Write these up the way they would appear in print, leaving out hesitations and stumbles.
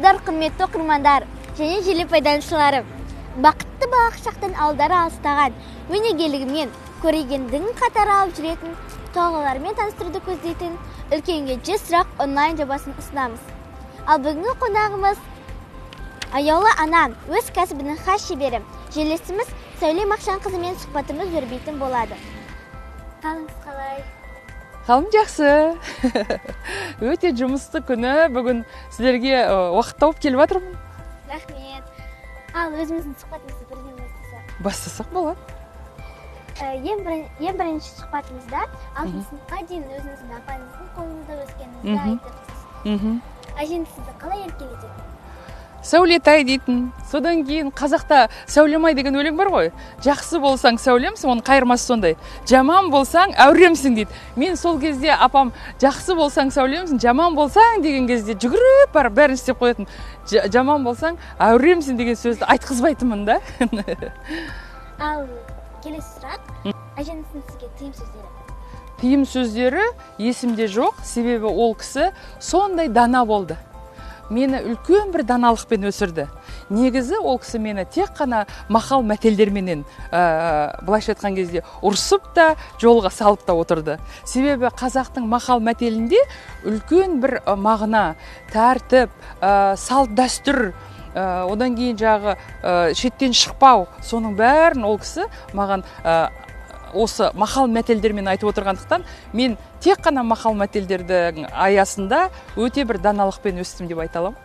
Армысыздар, құрметті оқырмандар және желі пайдаланушылары! Бақытты балалық шақтан ауылдары алыстаған, өнегелігімен көрегендігін қатар алып жүретін тұлғалармен таныстыруды көздейтін «Үлкенге 100 сұрақ» онлайн жобасын ұсынамыз. Ал бүгінгі қонағымыз – аяулы ана, өз кәсібінің хас шебері, жерлесіміз Сәуле Мақшанқызымен сұхбатымыз өрбитін болады. Қалыңыз қалай? Қалым жақсы. Өте жұмысты күні бүгін сіздерге уақыт тауып келіп жатырмын. Рахмет. Ал өзіміздің сұхбатымызды бірден бастасақ. Бастасақ болады. Ең бірінші сұхбатымызда алтыншы сыныпқа дейін өзіңіздің апаңыздың қолыңызда өскеніңізді айтыпсыз. Әжеңіз сізді қалай еркелететін? Сәулетай дейтін. Содан кейін қазақта «Сәулемай» деген өлең бар ғой. Жақсы болсаң, сәулемсің, оның қайырмасы сондай, жаман болсаң, әуремсің дейді. Мен сол кезде апам «Жақсы болсаң, сәулемсің, жаман болсаң» деген кезде жүгіріп барып бәрін істеп қоятын. «Жаман болсаң, әуремсің» деген сөзді айтқызбайтынмын да. Ал келесі сұрақ: әжеңіздің сізге тыйым сөздері? Тыйым сөздері есімде жоқ, себебі ол кісі сондай дана болды, мені үлкен бір даналықпен өсірді. Негізі ол кісі мені тек қана мақал мәтелдерменен, былайша айтқан кезде, ұрсып та, жолға салып та отырды. Себебі қазақтың мақал мәтелінде үлкен бір мағына, тәртіп, салт дәстүр, одан кейін жағы шеттен шықпау, соның бәрін ол кісі маған осы мақал мәтелдермен айтып отырғандықтан, мен тек қана мақал мәтелдердің аясында өте бір даналықпен өстім деп айта аламын.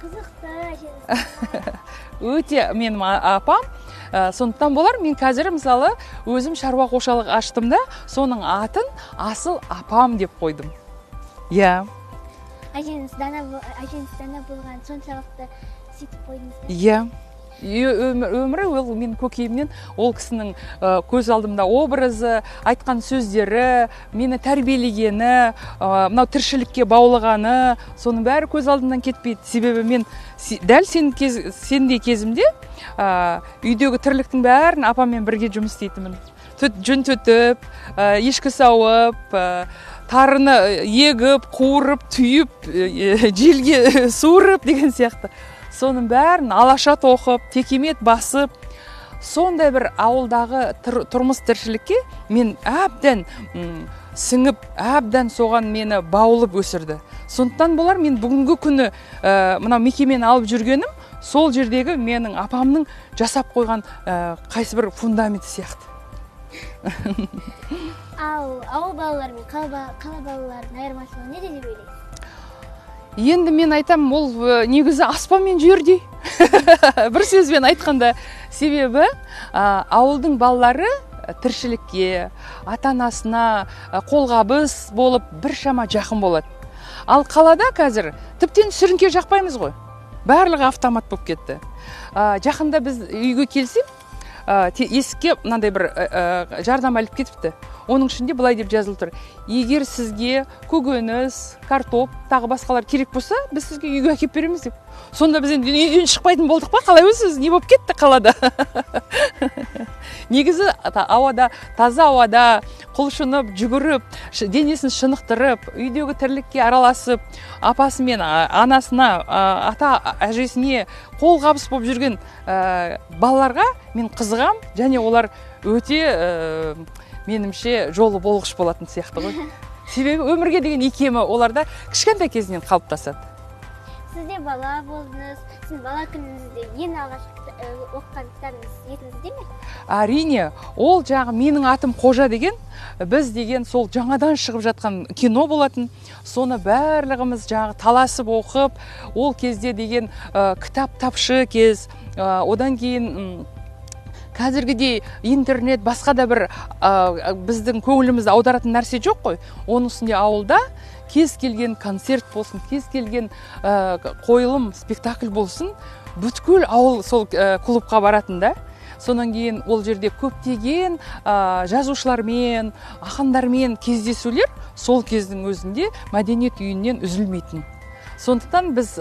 Қызықты әжеңіз. Өте менің апам, сондықтан болар, мен қазір, мысалы, өзім шаруа қожалық аштым да, соның атын «Асыл апам» деп қойдым, иә. Әжеңіз дана болған соншалықты сөйтіп қойдыңыз ба? Иә. Өмірі ол менің көкейімнен ол кісінің, көз алдымда образы, айтқан сөздері, мені тәрбиелегені, мынау тіршілікке баулығаны, соның бәрі көз алдымнан кетпейді. Себебі мен дәл сендей кезімде үйдегі тірліктің бәрін апаммен бірге жұмыс істейтінмін. Жүн түтіп, ешкі сауып, тарыны егіп, қуырып, түйіп, желге суырып деген сияқты, соның бәрін алаша тоқып, текемет басып, сондай бір ауылдағы тұрмыс тіршілікке мен әбден сіңіп, әбден соған мені баулып өсірді. Сондықтан болар, мен бүгінгі күні мынау мекемені алып жүргенім сол жердегі менің апамның жасап қойған қайсы бір фундаменті сияқты. Ал ауыл балалары мен қала балаларының айырмашылығы неде деп ойлайсыз? Енді мен айтам, ол негізі аспан мен жердей, бір сөзбен айтқанда. Себебі ауылдың балалары тіршілікке, ата анасына қолғабыс болып, біршама жақын болады. Ал қалада қазір тіптен сіріңке жақпаймыз ғой, барлығы автомат болып кетті. Жақында біз үйге келсем, есікке мынандай бір жарнама іліп кетіпті. Оның ішінде былай деп жазылып тұр: «Егер сізге көкөніс, картоп, тағы басқалар керек болса, біз сізге үйге әкеліп береміз», – деп. Сонда біз енді үйден шықпайтын болдық па, қалай өзі, не болып кетті қалада? Негізі ауада, таза ауада құлшынып, жүгіріп, денесін шынықтырып, үйдегі тірлікке араласып, апасы мен анасына, ата әжесіне қолғабыс болып жүрген балаларға мен қызығам және олар өте, меніңше, жолы болғыш болатын сияқты ғой. Себебі өмірге деген икемі оларда кішкентай кезінен қалыптасады. Сіз де бала болдыңыз. Сіздің бала күніңізде ең алғашқы оқыған кітабыңыз есіңізде ме? Әрине, ол жағы «Менің атым Қожа» деген. Біз деген сол жаңадан шығып жатқан кино болатын, соны барлығымыз жаңағы таласып оқып, ол кезде деген кітап тапшы кез, одан кейін қазіргідей интернет, басқа да бір біздің көңілімізді аударатын нәрсе жоқ қой. Оның үстінде ауылда кез келген концерт болсын, кез келген қойылым, спектакль болсын, бүткіл ауыл сол клубқа баратын да. Содан кейін ол жерде көптеген жазушылармен, ақындармен кездесулер сол кездің өзінде мәдениет үйінен үзілмейтін. Сондықтан біз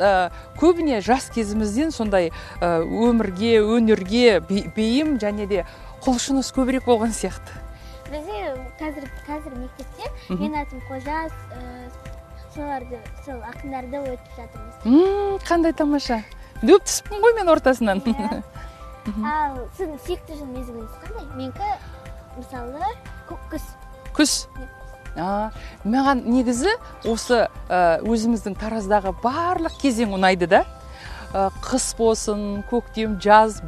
көбіне жас кезімізден сондай өмірге, өнерге бейім және де құлшыныс көбірек болған сияқты. Бізде қазір мектепте «Менің атым Қожа» Соларды, сол ақындарды өтіп жатырмыз. Қандай тамаша, дөп түсіппін ғой мен ортасынан. Иә. Ал сіздің сүйікті жыл мезгіліңіз қандай? Менікі, мысалы, күз. Күз. А, маған негізі осы өзіміздің Тараздағы барлық кезең ұнайды да. Қыс болсын, көктем, жаз,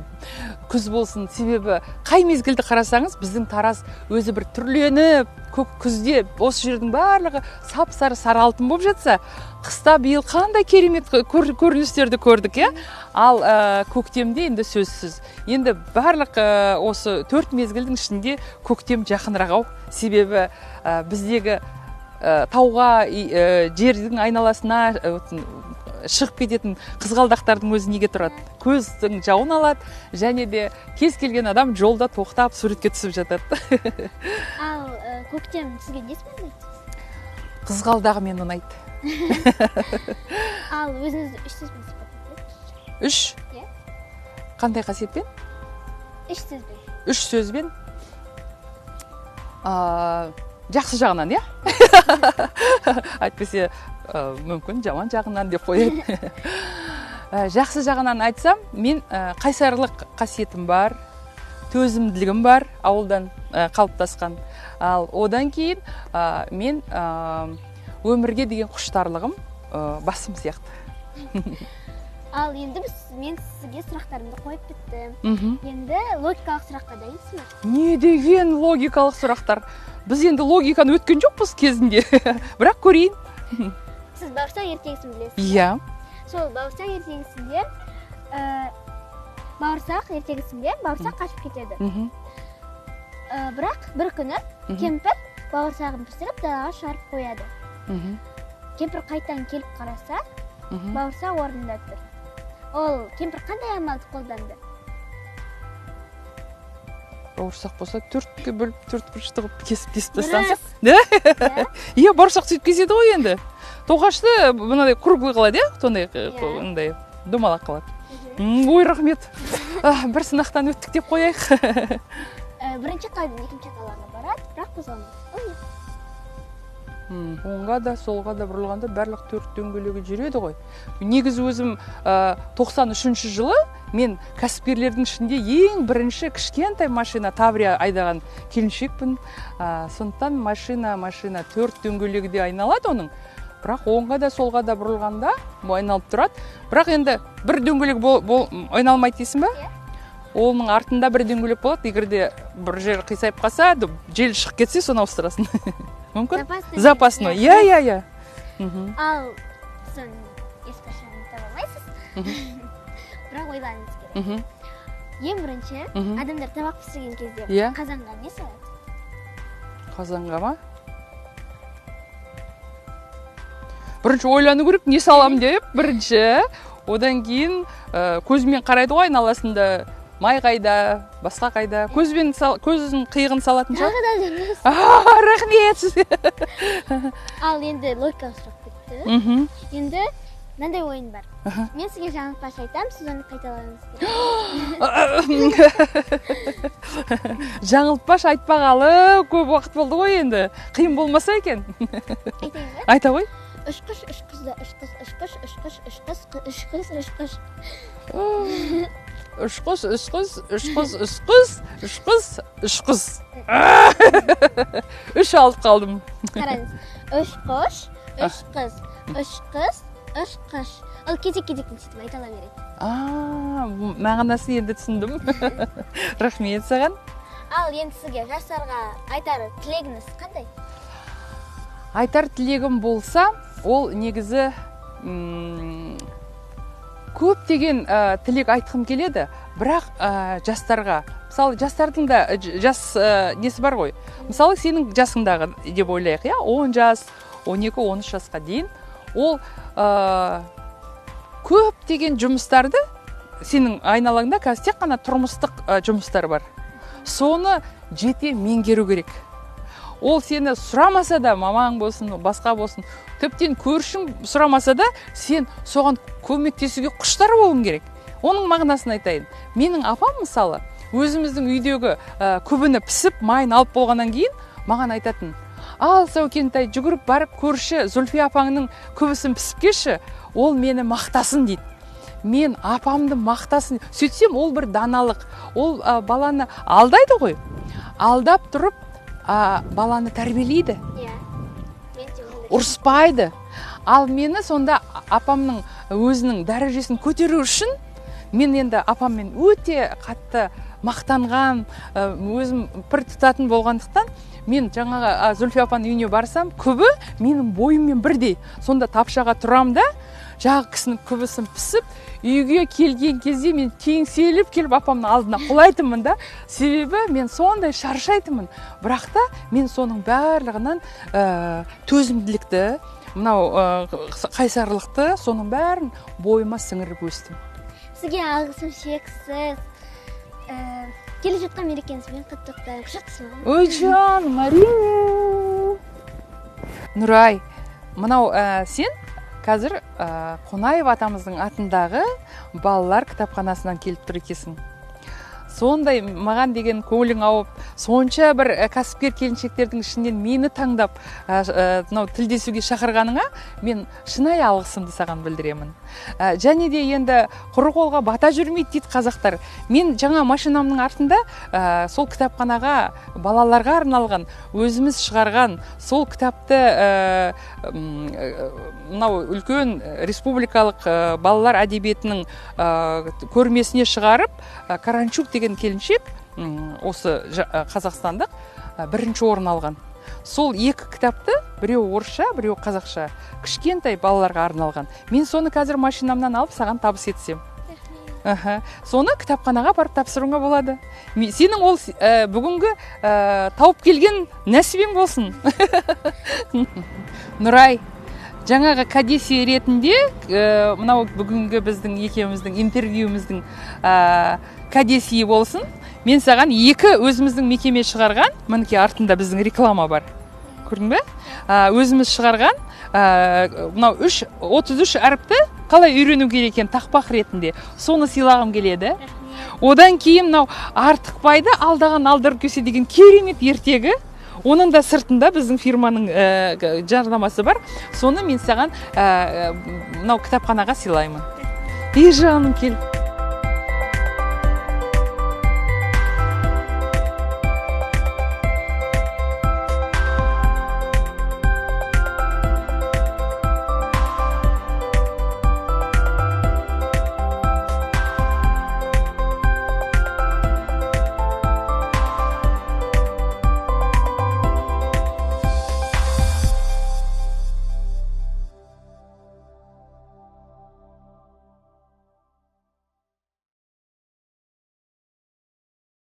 күз болсын, себебі қай мезгілді қарасаңыз, біздің Тараз өзі бір түрленіп, көк күзде осы жердің барлығы сап сары, сары алтын болып жатса, қыста биыл қандай керемет көріністерді көрдік, иә. Ал көктемде енді сөзсіз, енді барлық осы төрт мезгілдің ішінде көктем жақынырақ ау, себебі біздегі тауға, жердің айналасына шығып кететін қызғалдақтардың өзі неге тұрады? Көздің жауын алады және де кез келген адам жолда тоқтап, суретке түсіп жатады. Ал көктем сізге несімен ұнайды? Қызғалдағымен ұнайды. Ал өзіңізді үш сөзбен сипаттап беріңізші. Үш? Иә. Қандай қасиетпен? Үш сөзбен. Үш сөзбен. Жақсы жағынан, иә, әйтпесе мүмкін жаман жағынан деп қояйын. Жақсы жағынан айтсам, мен қайсарлық қасиетім бар, төзімділігім бар, ауылдан қалыптасқан. Ал одан кейін мен өмірге деген құштарлығым басым сияқты. Ал енді мен сізге сұрақтарымды қойып біттім. Енді логикалық сұраққа дайынсыз ба? Не деген логикалық сұрақтар? Біз енді логиканы өткен жоқпыз кезінде, бірақ көрейін. Сіз бауырсақ ертегісін білесіз? Иә. Сол бауырсақ ертегісінде бауырсақ ертегісінде бауырсақ қашып кетеді. Бірақ бір күні кемпір бауырсағын пісіріп, далаға шығарып қояды. Кемпір қайтадан келіп қараса, бауырсақ орнында тұр. Ол кемпір қандай амалды қолданды? Бауырсақ болса, төртке бөліп, төрт бұрышты қылып кесіп, кесіп тастаған Дұрыс. сияқты да. Иә. Иә, бауырсақ сөйтіп кеседі ғой енді. Тоқашты мынадай круглый қылады, иә, сондай. Иә. Мындай домалақ қылады. Ой, рахмет. А, бір сынақтан өттік деп қояйық. Бірінші қаладан екінші қалаға барады, бірақ қозғалмайды. Ол не? Оңға да, солға да бұрылғанда барлық төрт дөңгелегі жүреді ғой. Негізі өзім 93 жылы мен кәсіпкерлердің ішінде ең бірінші кішкентай машина Таврия айдаған келіншекпін. Сондықтан машина төрт дөңгелегі де айналады оның, бірақ оңға да, солға да бұрылғанда бұл айналып тұрады. Бірақ енді бір дөңгелек айналмайды дейсің ба? Иә. Оның артында бір дөңгелек болады, егер де бір жер қисайып қалса, жел шығып кетсе, соны ауыстырасың мүмкін. Запасной. Запасной, иә. Ал соны ешқашан таба алмайсыз, бірақ ойлануыңыз керек. Ең бірінші адамдар тамақ пісірген кезде қазанға не салады? Қазанға ма? Бірінші ойлану керек, не салам деп бірінші. Одан кейін көзімен қарайды ғой, айналасында май қайда, басқа қайда, көзбен көзінің қиығын салатын шығар. Тағы да дұрыс. А, рахмет сізге. Ал енді логикалық сұрақ бітті. Енді мынандай ойын бар. Мен сізге жаңылтпаш айтамын, сіз оны қайталауыңыз керек. Жаңылтпаш айтпағалы көп уақыт болды ғой енді, қиын болмаса екен. Айтайын ба? Айта ғой. Үш құс, үш қыз да, үш қыз, үш құс, үш құс, үш қыз, үш қыз, үш құс. Үш құс, үш қыз, үш құс, үш қыз, үш қыз, үш қыз. Үш алып қалдым. Қараңыз: үш құс, үш қыз, үш қыз, үш қыш. Ол кезек кезектен сөйтіп айтала береді. А, мағынасын енді түсіндім, рахмет саған. Ал енді сізге жастарға айтар тілегіңіз қандай? Айтар тілегім болса, ол негізі көптеген тілек айтқым келеді, бірақ жастарға, мысалы, жастардың да жас несі бар ғой. Мысалы, сенің жасыңдағы деп ойлайық, иә, 10 жас, 12, 13 жасқа дейін ол көптеген жұмыстарды, сенің айналаңда қазір тек қана тұрмыстық жұмыстар бар, соны жете меңгеру керек. Ол сені сұрамаса да, мамаң болсын, басқа болсын, тіптен көршің сұрамаса да, сен соған көмектесуге құштар болуың керек. Оның мағынасын айтайын. Менің апам, мысалы, өзіміздің үйдегі күбіні пісіп, майын алып болғаннан кейін маған айтатын: Ал, Сәукентай, жүгіріп барып көрші Зүлфия апаңның күбісін пісіп келші, ол мені мақтасын дейді. Мен апамды мақтасын. Сөйтсем, ол бір даналық. Ол баланы алдайды ғой. Алдап тұрып, баланы тәрбиелейді. Иә. Мен де ондай. Ұрыспайды. Ал мені сонда апамның өзінің дәрежесін көтеру үшін, мен енді апаммен өте қатты мақтанған, өзім пір тұтатын болғандықтан, мен жаңағы Зүлфия апаның үйіне барсам, күбі менің бойыммен бірдей. Сонда тапшаға тұрам да, жаңағы кісінің күбісін пісіп, үйге келген кезде мен теңселіп келіп апамның алдына құлайтынмын да. Себебі мен сондай шаршайтынмын. Бірақ та мен соның барлығынан төзімділікті, мынау қайсарлықты, соның бәрін бойыма сіңіріп өстім. Сізге алғысым шексіз. Келе жатқан мерекеңізбен құттықтаймын. Құшақтасың ба? Ой, жаным, әрине. Нұрай, мынау сен қазір Қонаев атамыздың атындағы балалар кітапханасынан келіп тұр екенсің. Сондай маған деген көңілің ауып, сонша бір кәсіпкер келіншектердің ішінен мені таңдап, мынау тілдесуге шақырғаныңа мен шынайы алғысымды саған білдіремін. Және де енді құры қолға бата жүрмейді дейді қазақтар. Мен жаңа машинамның артында сол кітапханаға балаларға арналған өзіміз шығарған сол кітапты, мынау үлкен республикалық балалар әдебиетінің көрмесіне шығарып, Каранчук деген келіншек, осы қазақстандық, бірінші орын алған. Сол екі кітапты, біреуі орысша, біреуі қазақша, кішкентай балаларға арналған. Мен соны қазір машинамнан алып саған табыс етсем. Аха. Соны кітапханаға барып тапсыруыңа болады. Сенің ол бүгінгі тауып келген нәсібең болсын. Нұрай, жаңағы кәдесый ретінде, мынау бүгінгі біздің екеуміздің интервьюіміздің кәдесыйы болсын. Мен саған екі өзіміздің мекеме шығарған, мінекей артында біздің реклама бар. Көрдің бе? Өзіміз шығарған, мынау 33 әріпті қалай үйрену керек екен тақпақ ретінде. Соны сыйлағым келеді. Одан кейін мынау Артықбайды алдаған алдырып келсе деген керемет ертегі. Оның да сыртында біздің фирманың жарнамасы бар. Соны мен саған мынау кітапханаға сыйлаймын. Ей, жаным, кел.